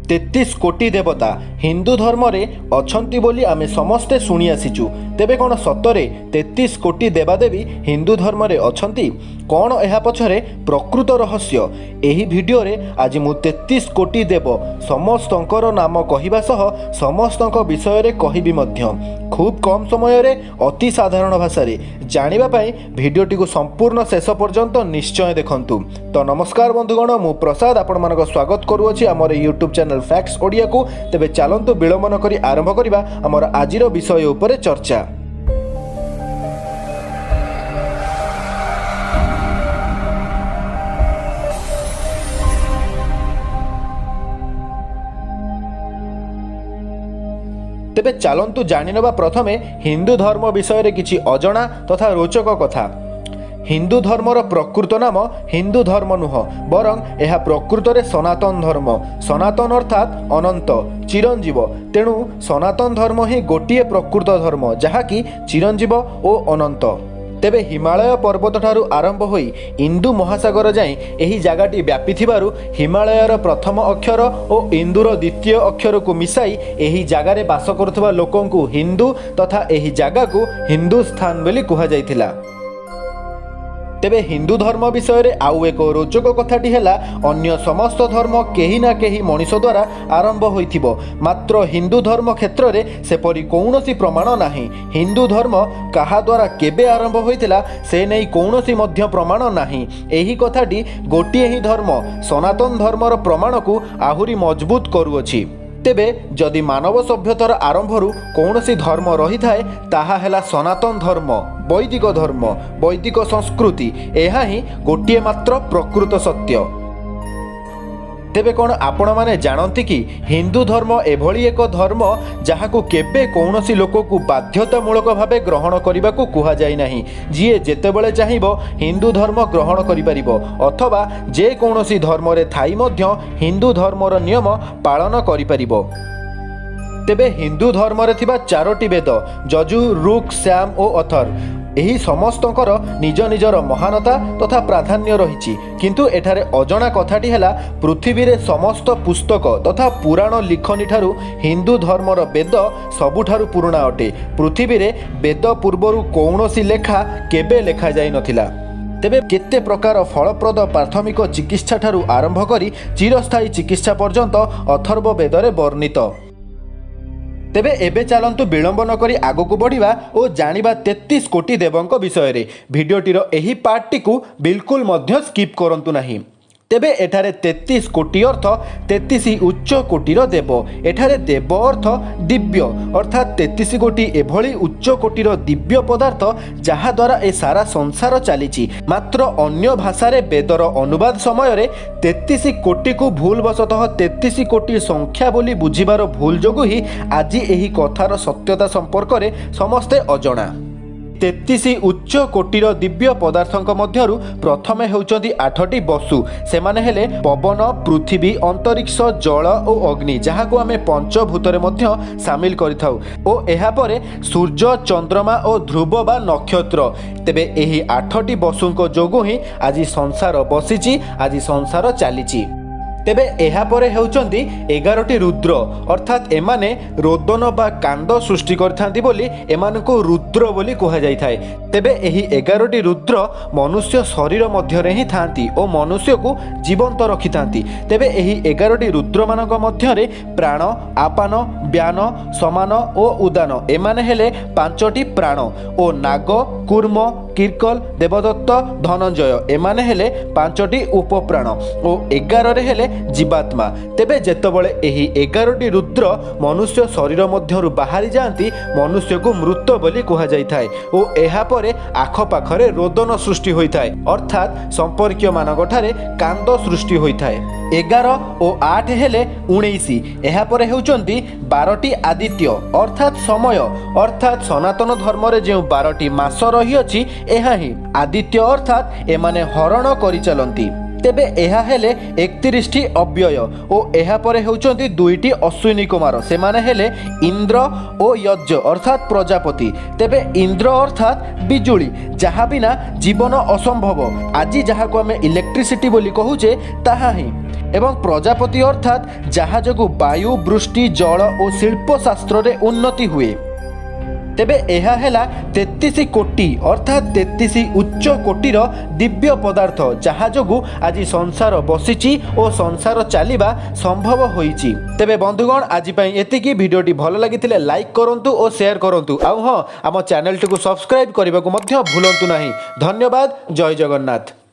33 କୋଟି ଦେବତା ହିନ୍ଦୁ ଧର୍ମରେ ଅଛନ୍ତି ବୋଲି ଆମେ ସମସ୍ତେ ଶୁଣି ଆସିଛୁ। ତେବେ କ'ଣ ସତରେ 33 କୋଟି ଦେବାଦେବୀ ହିନ୍ଦୁ ଧର୍ମରେ ଅଛନ୍ତି? କ'ଣ ଏହା ପଛରେ ପ୍ରକୃତ ରହସ୍ୟ? ଏହି ଭିଡ଼ିଓରେ ଆଜି ମୁଁ 33 କୋଟି ଦେବ ସମସ୍ତଙ୍କର ନାମ କହିବା ସହ ସମସ୍ତଙ୍କ ବିଷୟରେ କହିବି ମଧ୍ୟ, ଖୁବ୍ କମ୍ ସମୟରେ ଅତି ସାଧାରଣ ଭାଷାରେ। ଜାଣିବା ପାଇଁ ଭିଡ଼ିଓଟିକୁ ସମ୍ପୂର୍ଣ୍ଣ ଶେଷ ପର୍ଯ୍ୟନ୍ତ ନିଶ୍ଚୟ ଦେଖନ୍ତୁ। ତ ନମସ୍କାର ବନ୍ଧୁଗଣ, ମୁଁ ପ୍ରସାଦ ଆପଣମାନଙ୍କ ସ୍ୱାଗତ କରୁଅଛି ଆମର ୟୁଟ୍ୟୁବ୍ ଚ୍ୟାନେଲ୍ ଫ୍ୟାକ୍ଟସ୍ ଓଡ଼ିଆକୁ। ତେବେ ଚାଲନ୍ତୁ ବିଳମ୍ବ ନ କରି ଆରମ୍ଭ କରିବା ଆମର ଆଜିର ବିଷୟ ଉପରେ ଚର୍ଚ୍ଚା। ତେବେ ଚାଲନ୍ତୁ ଜାଣିନେବା ପ୍ରଥମେ ହିନ୍ଦୁ ଧର୍ମ ବିଷୟରେ କିଛି ଅଜଣା ତଥା ରୋଚକ କଥା। ହିନ୍ଦୁ ଧର୍ମର ପ୍ରକୃତ ନାମ ହିନ୍ଦୁ ଧର୍ମ ନୁହଁ, ବରଂ ଏହା ପ୍ରକୃତରେ ସନାତନ ଧର୍ମ। ସନାତନ ଅର୍ଥାତ୍ ଅନନ୍ତ, ଚିରଞ୍ଜୀବ। ତେଣୁ ସନାତନ ଧର୍ମ ହିଁ ଗୋଟିଏ ପ୍ରକୃତ ଧର୍ମ, ଯାହାକି ଚିରଞ୍ଜୀବ ଓ ଅନନ୍ତ। ତେବେ ହିମାଳୟ ପର୍ବତଠାରୁ ଆରମ୍ଭ ହୋଇ ଇନ୍ଦୁ ମହାସାଗର ଯାଏଁ ଏହି ଜାଗାଟି ବ୍ୟାପିଥିବାରୁ ହିମାଳୟର ପ୍ରଥମ ଅକ୍ଷର ଓ ଇନ୍ଦୁର ଦ୍ୱିତୀୟ ଅକ୍ଷରକୁ ମିଶାଇ ଏହି ଜାଗାରେ ବାସ କରୁଥିବା ଲୋକଙ୍କୁ ହିନ୍ଦୁ ତଥା ଏହି ଜାଗାକୁ ହିନ୍ଦୁସ୍ଥାନ ବୋଲି କୁହାଯାଇଥିଲା। ତେବେ ହିନ୍ଦୁ ଧର୍ମ ବିଷୟରେ ଆଉ ଏକ ରୋଚକ କଥାଟି ହେଲା, ଅନ୍ୟ ସମସ୍ତ ଧର୍ମ କେହି ନା କେହି ମଣିଷ ଦ୍ୱାରା ଆରମ୍ଭ ହୋଇଥିବ, ମାତ୍ର ହିନ୍ଦୁ ଧର୍ମ କ୍ଷେତ୍ରରେ ସେପରି କୌଣସି ପ୍ରମାଣ ନାହିଁ। ହିନ୍ଦୁ ଧର୍ମ କାହା ଦ୍ୱାରା କେବେ ଆରମ୍ଭ ହୋଇଥିଲା, ସେ ନେଇ କୌଣସି ମଧ୍ୟ ପ୍ରମାଣ ନାହିଁ। ଏହି କଥାଟି ଗୋଟିଏ ହିଁ ଧର୍ମ ସନାତନ ଧର୍ମର ପ୍ରମାଣକୁ ଆହୁରି ମଜବୁତ କରୁଅଛି। ତେବେ ଯଦି ମାନବ ସଭ୍ୟତାର ଆରମ୍ଭରୁ କୌଣସି ଧର୍ମ ରହିଥାଏ, ତାହା ହେଲା ସନାତନ ଧର୍ମ, ବୈଦିକ ଧର୍ମ, ବୈଦିକ ସଂସ୍କୃତି। ଏହା ହିଁ ଗୋଟିଏ ମାତ୍ର ପ୍ରକୃତ ସତ୍ୟ। ତେବେ କ'ଣ ଆପଣମାନେ ଜାଣନ୍ତି କି ହିନ୍ଦୁ ଧର୍ମ ଏଭଳି ଏକ ଧର୍ମ ଯାହାକୁ କେବେ କୌଣସି ଲୋକକୁ ବାଧ୍ୟତାମୂଳକ ଭାବେ ଗ୍ରହଣ କରିବାକୁ କୁହାଯାଇ ନାହିଁ? ଯିଏ ଯେତେବେଳେ ଚାହିଁବ ହିନ୍ଦୁ ଧର୍ମ ଗ୍ରହଣ କରିପାରିବ, ଅଥବା ଯେକୌଣସି ଧର୍ମରେ ଥାଇ ମଧ୍ୟ ହିନ୍ଦୁ ଧର୍ମର ନିୟମ ପାଳନ କରିପାରିବ। ତେବେ ହିନ୍ଦୁ ଧର୍ମରେ ଥିବା ଚାରୋଟି ବେଦ ଯଜୁ, ଋକ୍, ଶ୍ୟାମ ଓ ଅଥର୍ବ, ଏହି ସମସ୍ତଙ୍କର ନିଜ ନିଜର ମହାନତା ତଥା ପ୍ରାଧାନ୍ୟ ରହିଛି। କିନ୍ତୁ ଏଠାରେ ଅଜଣା କଥାଟି ହେଲା, ପୃଥିବୀରେ ସମସ୍ତ ପୁସ୍ତକ ତଥା ପୁରାଣ ଲିଖନୀ ଠାରୁ ହିନ୍ଦୁ ଧର୍ମର ବେଦ ସବୁଠାରୁ ପୁରୁଣା ଅଟେ। ପୃଥିବୀରେ ବେଦ ପୂର୍ବରୁ କୌଣସି ଲେଖା କେବେ ଲେଖାଯାଇନଥିଲା। ତେବେ କେତେ ପ୍ରକାର ଫଳପ୍ରଦ ପ୍ରାଥମିକ ଚିକିତ୍ସା ଠାରୁ ଆରମ୍ଭ କରି ଚିରସ୍ଥାୟୀ ଚିକିତ୍ସା ପର୍ଯ୍ୟନ୍ତ ଅଥର୍ବ ବେଦରେ ବର୍ଣ୍ଣିତ। ତେବେ ଏବେ ଚାଲନ୍ତୁ ବିଳମ୍ବ ନ କରି ଆଗକୁ ବଢ଼ିବା ଓ ଜାଣିବା 33 କୋଟି ଦେବଙ୍କ ବିଷୟରେ। ଭିଡ଼ିଓଟିର ଏହି ପାର୍ଟଟିକୁ ବିଲକୁଲ ମଧ୍ୟ ସ୍କିପ୍ କରନ୍ତୁ ନାହିଁ। ତେବେ ଏଠାରେ 33 କୋଟି ଅର୍ଥ 33 ଉଚ୍ଚ କୋଟିର ଦେବ। ଏଠାରେ ଦେବ ଅର୍ଥ ଦିବ୍ୟ, ଅର୍ଥାତ୍ 33 କୋଟି ଏଭଳି ଉଚ୍ଚ କୋଟିର ଦିବ୍ୟ ପଦାର୍ଥ ଯାହାଦ୍ୱାରା ଏ ସାରା ସଂସାର ଚାଲିଛି। ମାତ୍ର ଅନ୍ୟ ଭାଷାରେ ବେଦର ଅନୁବାଦ ସମୟରେ 33 କୋଟିକୁ ଭୁଲବଶତଃ 33 କୋଟି ସଂଖ୍ୟା ବୋଲି ବୁଝିବାର ଭୁଲ ଯୋଗୁଁ ହିଁ ଆଜି ଏହି କଥାର ସତ୍ୟତା ସମ୍ପର୍କରେ ସମସ୍ତେ ଅଜଣା। 33 ଉଚ୍ଚ କୋଟିର ଦିବ୍ୟ ପଦାର୍ଥଙ୍କ ମଧ୍ୟରୁ ପ୍ରଥମେ ହେଉଛନ୍ତି ଆଠଟି ବସୁ। ସେମାନେ ହେଲେ ପବନ, ପୃଥିବୀ, ଅନ୍ତରିକ୍ଷ, ଜଳ ଓ ଅଗ୍ନି, ଯାହାକୁ ଆମେ ପଞ୍ଚଭୂତରେ ମଧ୍ୟ ସାମିଲ କରିଥାଉ, ଓ ଏହାପରେ ସୂର୍ଯ୍ୟ, ଚନ୍ଦ୍ରମା ଓ ଧ୍ରୁବ ବା ନକ୍ଷତ୍ର। ତେବେ ଏହି ଆଠଟି ବସୁଙ୍କ ଯୋଗୁଁ ହିଁ ଆଜି ସଂସାର ବସିଛି, ଆଜି ସଂସାର ଚାଲିଛି। ତେବେ ଏହାପରେ ହେଉଛନ୍ତି 11ଟି ରୁଦ୍ର, ଅର୍ଥାତ୍ ଏମାନେ ରୋଦନ ବା କାନ୍ଦ ସୃଷ୍ଟି କରିଥାନ୍ତି ବୋଲି ଏମାନଙ୍କୁ ରୁଦ୍ର ବୋଲି କୁହାଯାଇଥାଏ। ତେବେ ଏହି 11ଟି ରୁଦ୍ର ମନୁଷ୍ୟ ଶରୀର ମଧ୍ୟରେ ହିଁ ଥାଆନ୍ତି ଓ ମନୁଷ୍ୟକୁ ଜୀବନ୍ତ ରଖିଥାନ୍ତି। ତେବେ ଏହି 11ଟି ରୁଦ୍ରମାନଙ୍କ ମଧ୍ୟରେ ପ୍ରାଣ, ଆପାନ, ବ୍ୟାନ, ସମାନ ଓ ଉଦାନ, ଏମାନେ ହେଲେ ପାଞ୍ଚଟି ପ୍ରାଣ, ଓ ନାଗ, କୁର୍ମ, କିର୍କଲ, ଦେବଦତ୍ତ, ଧନଞ୍ଜୟ, ଏମାନେ ହେଲେ ପାଞ୍ଚଟି ଉପପ୍ରାଣ, ଓ 11ରେ ହେଲେ ଜୀବାତ୍ମା। ତେବେ ଯେତେବେଳେ ଏହି 11ଟି ରୁଦ୍ର ମନୁଷ୍ୟ ଶରୀର ମଧ୍ୟରୁ ବାହାରି ଯାଆନ୍ତି, ମନୁଷ୍ୟକୁ ମୃତ ବୋଲି କୁହାଯାଇଥାଏ ଓ ଏହାପରେ ଆଖପାଖରେ ରୋଦନ ସୃଷ୍ଟି ହୋଇଥାଏ, ଅର୍ଥାତ୍ ସମ୍ପର୍କୀୟମାନଙ୍କ ଠାରେ କାନ୍ଦ ସୃଷ୍ଟି ହୋଇଥାଏ। 11 ଓ 8 ହେଲେ 19। ଏହାପରେ ହେଉଛନ୍ତି 12ଟି ଆଦିତ୍ୟ, ଅର୍ଥାତ୍ ସମୟ, ଅର୍ଥାତ୍ ସନାତନ ଧର୍ମରେ ଯେଉଁ 12ଟି ମାସ ରହିଅଛି, ଏହା ହିଁ ଆଦିତ୍ୟ, ଅର୍ଥାତ୍ ଏମାନେ ହରଣ କରିଚାଲନ୍ତି। ତେବେ ଏହା ହେଲେ 31ଟି ଅବ୍ୟୟ ଓ ଏହାପରେ ହେଉଛନ୍ତି ଦୁଇଟି ଅଶ୍ୱିନୀ କୁମାର। ସେମାନେ ହେଲେ ଇନ୍ଦ୍ର ଓ ଯଜ୍ଞ ଅର୍ଥାତ୍ ପ୍ରଜାପତି। ତେବେ ଇନ୍ଦ୍ର ଅର୍ଥାତ୍ ବିଜୁଳି, ଯାହା ବିନା ଜୀବନ ଅସମ୍ଭବ। ଆଜି ଯାହାକୁ ଆମେ ଇଲେକ୍ଟ୍ରିସିଟି ବୋଲି କହୁଛେ ତାହା ହିଁ। ଏବଂ ପ୍ରଜାପତି ଅର୍ଥାତ୍ ଯାହା ଯୋଗୁଁ ବାୟୁ, ବୃଷ୍ଟି, ଜଳ ଓ ଶିଳ୍ପଶାସ୍ତ୍ରରେ ଉନ୍ନତି ହୁଏ। ତେବେ ଏହା ହେଲା 33 କୋଟି ଅର୍ଥାତ୍ 33 ଉଚ୍ଚ କୋଟିର ଦିବ୍ୟ ପଦାର୍ଥ, ଯାହା ଯୋଗୁଁ ଆଜି ସଂସାର ବସିଛି ଓ ସଂସାର ଚାଲିବା ସମ୍ଭବ ହୋଇଛି। ତେବେ ବନ୍ଧୁଗଣ, ଆଜି ପାଇଁ ଏତିକି। ଭିଡ଼ିଓଟି ଭଲ ଲାଗିଥିଲେ ଲାଇକ୍ କରନ୍ତୁ ଓ ସେୟାର କରନ୍ତୁ। ଆଉ ହଁ, ଆମ ଚ୍ୟାନେଲଟିକୁ ସବସ୍କ୍ରାଇବ୍ କରିବାକୁ ମଧ୍ୟ ଭୁଲନ୍ତୁ ନାହିଁ। ଧନ୍ୟବାଦ। ଜୟ ଜଗନ୍ନାଥ।